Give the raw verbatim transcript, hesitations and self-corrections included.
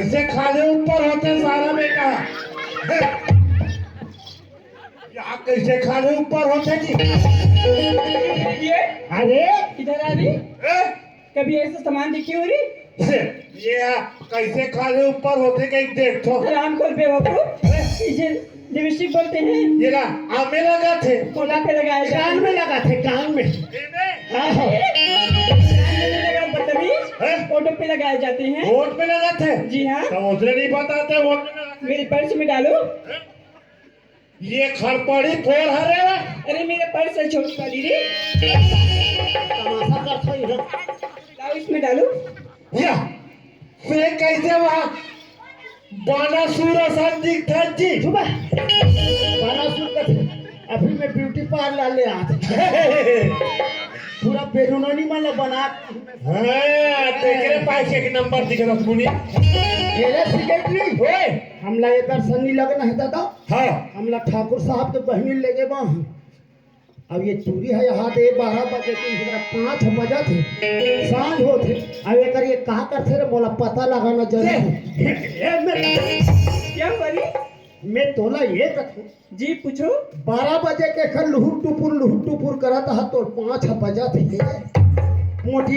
कइसे खाल्हे ऊपर होथे सारा बेटा? या कइसे खाल्हे ऊपर होथे जी? ये अरे इधर आ रही। ए? कभी ऐसा सामान देखी हो रही? ये कइसे खाल्हे ऊपर होथे कहीं देखथो। हराम खोर बेवकूफ, इसे लिपस्टिक बोलते हैं। ये ला आमे लगाथे। ओठा पे लगाए जाते कान में लगाथे, कान में। एमे आहो। हैं। लगा बदतमीज। हैं? ओठों पे लगाए जाते हैं। ओठ में लगाथे। जी हाँ। तो उसने नहीं बताते ओठ में लगाथे। मेरे पर्स में डालो। ये खड़पड़ी फोड़ हरे। अरे मेरा पर्स है छोटी वाली रे। तमाशा करथो इधर। लाओ इसमें डालो। या से कइसे वहाँ बानासुर असन दिखथे जी? चुप है। बानासुर कथे। अभी मैं ब्यूटी पार्लर ले आत। पूरा बेरुनोनी मन ला बना। हाँ, तेरे पास एक नंबर दिख रहा मुनि। मेरे सेक्रेटरी, ओए, हमला एकर संगी लगना है दादा। हाँ, हमला ठाकुर साहब के बहिनी लेगे बा। अब ये चूरी है यहाँ दे बारह बजे के, इधर पाँच बजत हे, सांझ होत हे। अब एकर ये कहा करथे रे, मोला पता लगाना जरूरी है। ए, मैं, क्या परी? मैं तोला ये कथूँ, जी पूछो। बारह बजे के एकर लुहुर टुपुर लुहुर टुपुर करत हा, तोर पाँच बजत हे। मोटी